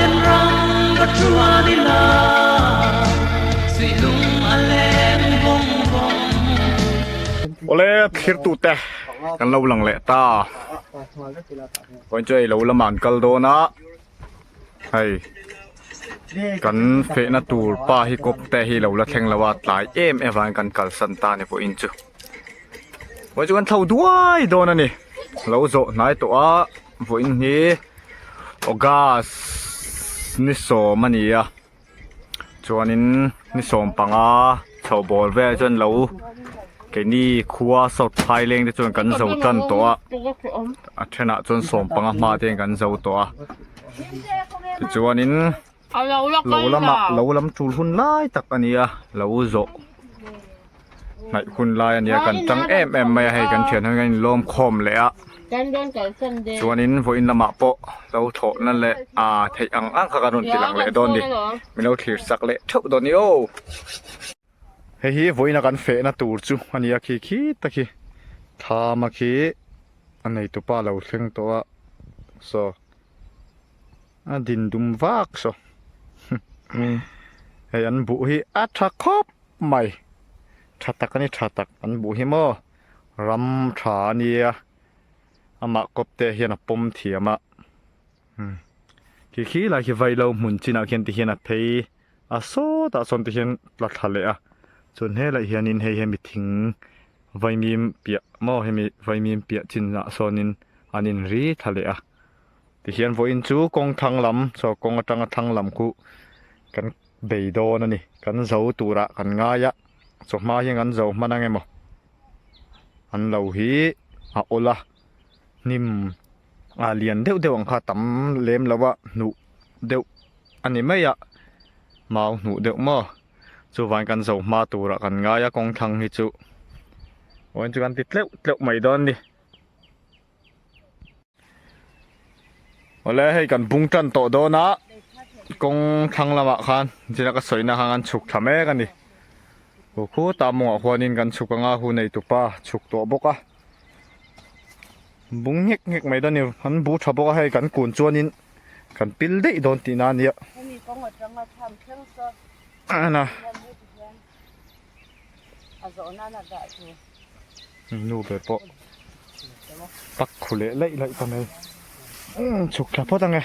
ten ram va chuan ila suih lung a leng vawng vawng. Awle thlir tute kan lo lang leh ta vawiin chu hei lo lamah an kal dawn a hei kan fehna tur pa hi kawp te hi lo la thleng lo a tlai em em avangin kan kalsan ta a ni vawiin chu. Vawiin chu kan thlo duai dawn a ni lo zawh hnai tawh a vawiin hi August ni sawm a ni a chuanin ni 15 chho bawr velah chuan lo keini khua South Phaileng te chuan kan zo tan tawh a a thenah chuan 15 hma te hian kan zo tawh a tichuanin. Lo lamah lo lam tul hun lai tak a ni a lo zawh hnaih hun lai a ni a kan tang em em mai a hei kan thian ho hian in lawm khawm leh a chuanin vawiin lamah pawh lo thlawh na leh aa theih ang ang kha kan rawn ti lang leh dawn a ni min lo thlir sak leh theuh dawn a ni aw. Hei hi vawiin a kan fehna tur chu a ni a khi khi tak hi thlam a khi a neitupa lo thleng tawh a saw. A din dum vak saw hei an buh hi a tha khawp mai tha tak a ni tha tak an buh hi maw ram tha a nia amah kawp te hian a pawm thiam a khi khi lai khi vailo hmun chinah khian ti hian a phei a sawtah sawn ti hian tla thla leh a chuan helaiah hianin hei hemi thing vaimim piah maw hemi vaimim piah chinah sawnin an inri thla leh a. Tihian vawiin chu kawng thlang lam saw kawng atanga thlang lam khu kan bei dawn a ni. Kan zo turah kan ngai a, chawhma hian kan zo hman ang emaw an lo hi a awl a, hnim a lian deuh deuh ang kha tam lem lo a hnuh deuh a ni mai a, mau hnuh deuh maw chuvangin kan zo hma turah kan ngai a kawng thlang hi chu vawiin chu kan ti tleuh tleuh mai dawn a ni. Awle hei kan bung tan tawh dawn a kawng thlang lamah khan zira ka sawina khan kan chhuk thla mek a ni khu khutah mawngah huanin kan chhuk anga hu nei tupa chhuk tawh bawk a bung nghek nghek mai dawn a ni an bu tha bawk a hei kan kun chuanin kan pil daih dawn tihna a nia Nu ber pawh tak khu leh laih laih ta mai chhuk thla phawt ang e.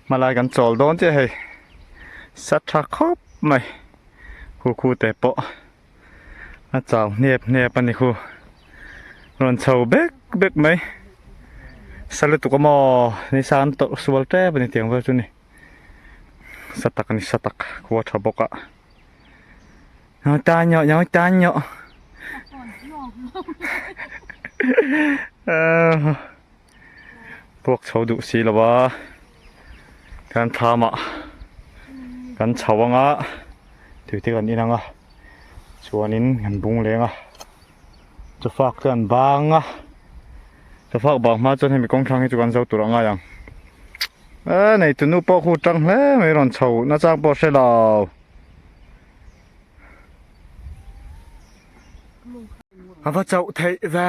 Hmalai kan chawl dawn chiah hei sa tha khawp mai khu khu te pawh a chau hnep hnep a ni khu rawn chho bek bek mai sa lutuk a maw ni sa an tawrh sual tep a ni tiang vel chu ni sa tak a ni sa tak khua tha bawk a ta nhọ nhọ ta nhọ Puak chho duh si lo a, kan thlam ah kan chho ang a, tui te kan in ang a, chuanin kan bung leng a, chawfak chu an bang a, chawfak bang hma chuan hemi kawng thlang hi chu kan zo tur a ngai ang, e nei tunu pawh khu tang hle mai rawn chho nachang pawh hre lo. A va chauh theih ve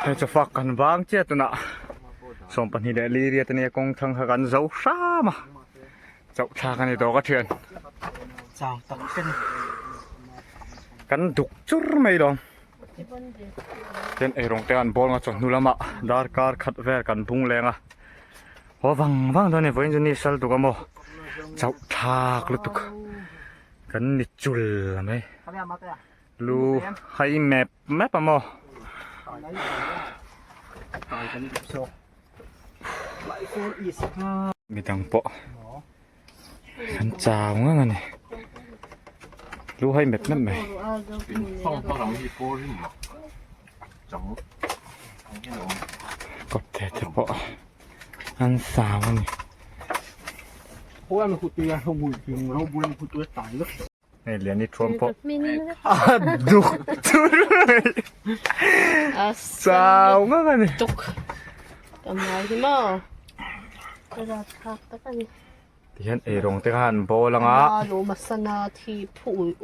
hei chu fak kan vang chiah tunah 22 leh li riat ania kawng thlang kha kan zo hram a chauh thlak a ni tawh ka thian chau tak ten kan duk chur mai lawm ten eirawng te an bawl nga chawhnu lamah darkar khat vel kan bung leng a haw vang vang dawn a ni vawiin chu ni sal tuk a maw chauh thlak lutuk. Kan ni chul mai. Lu hai mep mep a maw. Midang pawh kan chau ngang a ni. Lu hai met met mai. Kawp te te pawh an sau a ni. Hei Liani thuam pawh a duk tur mai. Chau ngak a ni. Tihian eirawng te kha an bawl ang a,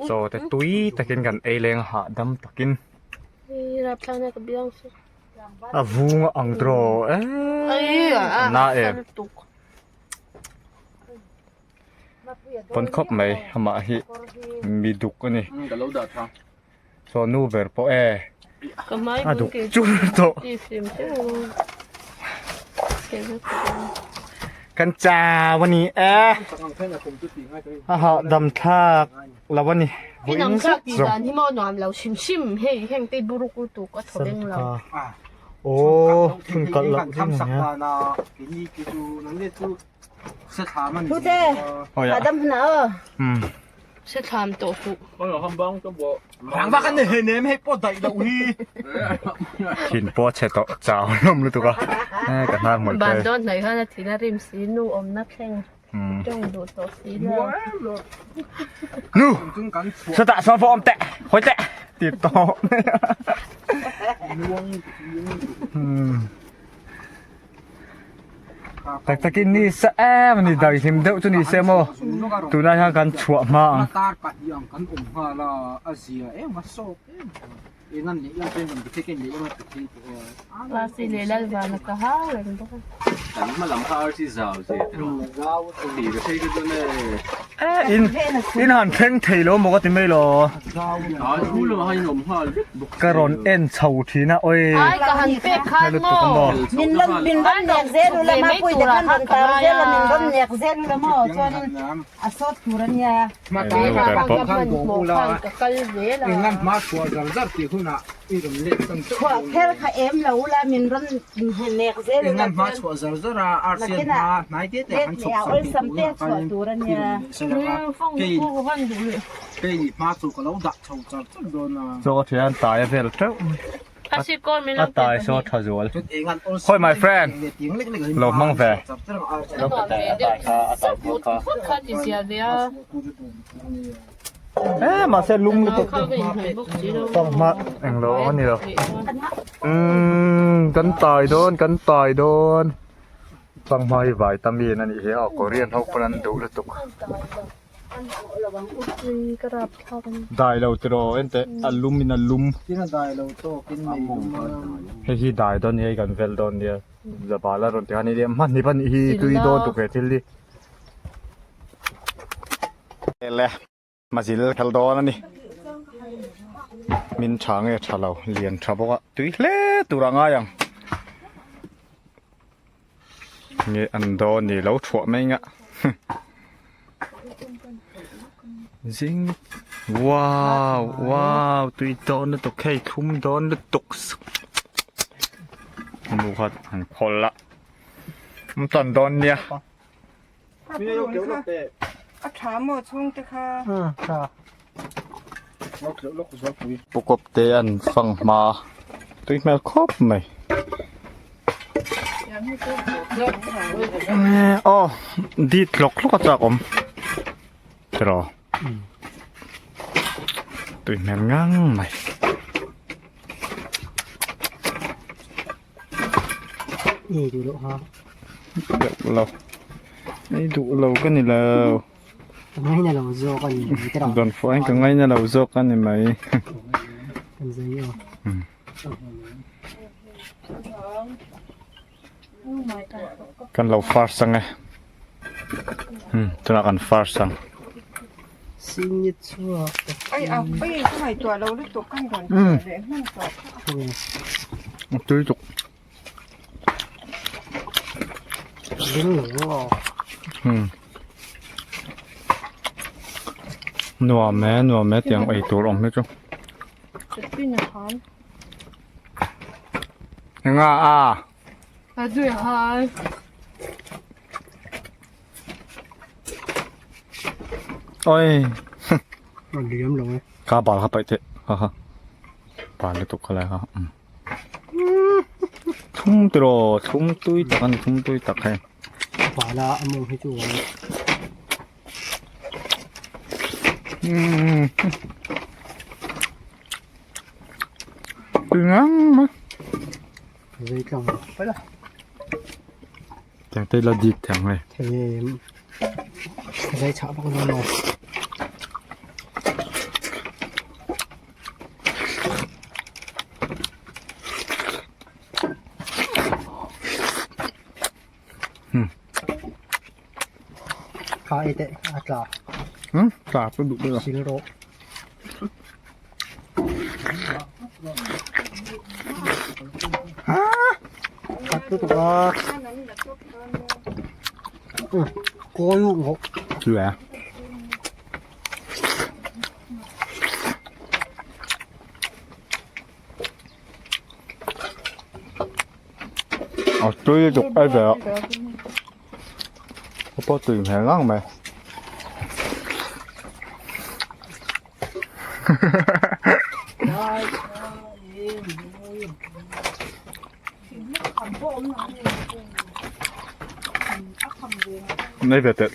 chaw te tui takin kan ei leng a hahdam takin. A vung a ang tawh eee a na em. Pawn khawp mai amah hi mi duk a ni. Saw nu ber pawh e a duk chur tawh. Kan chau a ni e a hahdam thlak lo a ni. Aw hun kalh loh reng a nia. Thin pawh a chhe tawh chau hlawm lutuk a ka hnar hmawlh te Nu sawtah sawn pawh awm teh hawi teh ti tawh Tak takin ni sa em a ni daihlim deuh chu ni se maw tunah hian kan chhuah hma ang. In in han thleng thei lo maw ka ti mai lo. Ka rawn en chho thin a awi. Ai ka han pek khan maw. Min rawn min rawn nek zel ula mapui te khan rawn tar zel a min rawn nek zel ula maw chuanin a sawt tur a nia. Ka kal zel a. Khuah kher kha em lo ula min rawn nek zel ula chuan nakinah let leh a awlsam te chhuah tur a nia. Chaw ka thian tai a vel teuh mai a tai saw tha zual khawi my friend lo hmang ve e mahse lum lutuk fanghma englo a ni lo umm kan tai dawn kan tai dawn fanghma hi vitamin a nih hi a korean ho pawn an duh lutuk. Dai lo tiraw enteh a lum in a lum hei hi dai dawn nia hei kan vel dawn nia zabal a rawn ti khan hei hmanni pahnih hi tui dawn tuk ve thil hi le mazil khal dawn a ni min tha nge tha lo lian tha bawk a tui hle tur a ngai ang Nge an dawn ni lo thuah mai nga zing wow wow tui dawn lutuk hei thlum dawn lutuk nu kha an khawl a an tan dawn nia A tha maw chhungte kha? Pukawp te an fang hma tui hmel khawp mai. Aw dit hlawk hlawk a chak awm tiraw tui hmel ngang mai. Duh lo ei duh lo ka ni lo. Ka ngaina lo zawk a ni mai te rawh. Dawn fuh ain ka ngaina lo zawk a ni mai. Kan zai aw. Kan lo first ang e. Hmm, tunah kan first ang. Singit chhuak. Ai a oi ka ngaihtuah lo lutuk kan rawn chhuah leh hman tawh. Tui tuk. Nuam e nuam e tiang ei tur awm hi chu enga a oi. A liam lo e. Kha bal kha paih teh ha ha bal lutuk kha lai kha umm thum tiraw thum tui tak a ni thum tui tak hei. Bala a mawng hi chu umm tui ngang mai. Zei tlang pala. Tiang te la dit thiang hei. Thei zai chah bawk dawn lo. Kha ei teh a tla. Tla chu duh ber a. Sil rawh. Khat lutuk a. Kawi ngawh. Chu e. A tui lutuk ai ve a. A pawh tui hmel ngang mai. Nei ve teh.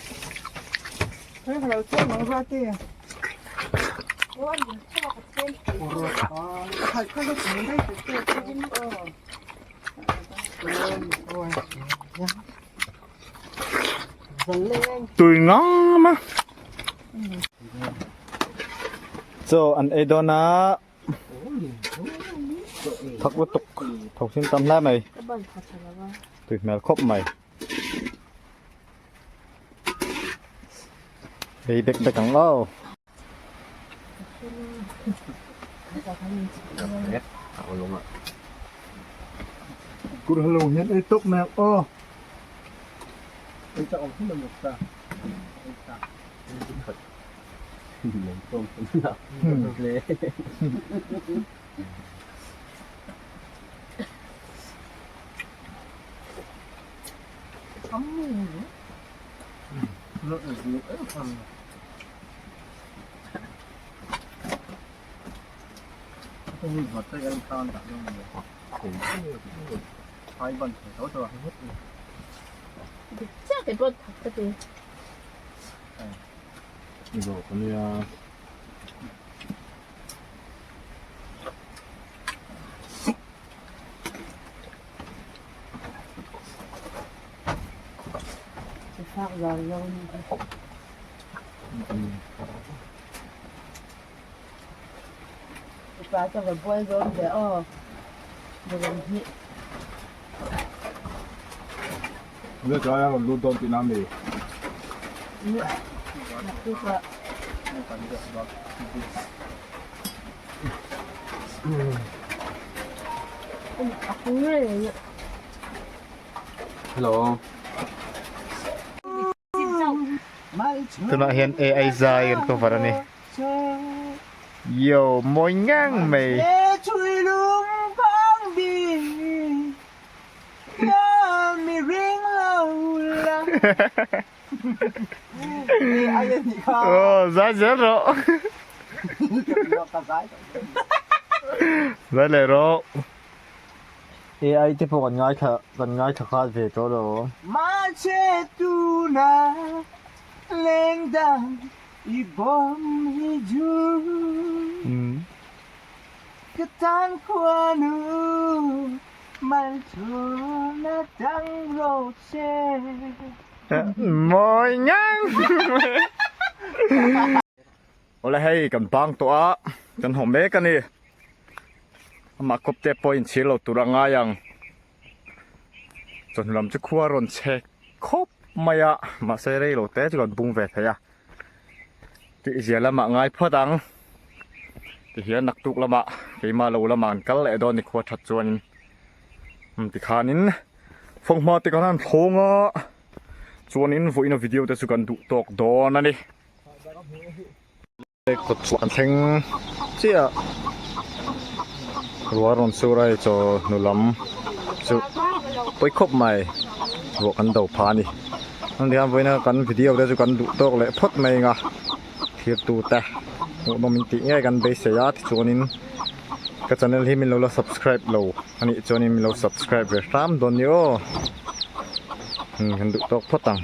Tui ngang a. Chaw an ei dawn a thak lutuk tho sin tam hle mai tui hmel khawp mai ei bek bek ang aw. Hello. Tunah hian AI zai kan cover a ni. Yo, mawi ngang mai. Aw zai zel rawh. Zai leh rawh. AI te pawh kan ngaithla kan ngaithla khat ve tawh lo. Mawi ngang. Awle hei kan bang tawh a kan haw mek a ni amah kawp te pawh inchhir lo tur a ngai ang chawhnu lam chu khua rawn chhe khawp mai a mahse rei lo te chu kan bung ve thei a tih zia lamah ngai phawt ang tihian naktuk lamah keimah lo lamah an kal leh dawn ni khua that chuanin tikhanin fanghma te khan an thlawng a chuanin vawiina video te chu kan duh tawk dawn a ni. Kawt chhuah an thleng chiah ruah rawn sur a hei chaw hnu lam chu pawi khawp mai ruah kan do phah a ni chuan tihian vawiina kan video te chu kan duh tawk leh phawt mai ang a thirtu te. Hmuhnawm in tih ngei kan beisei a tichuanin ka channel hi min lo la subscribe lo anih chuanin min lo subscribe ve hram dawn ni aw. Kan duh tawk phawt ang.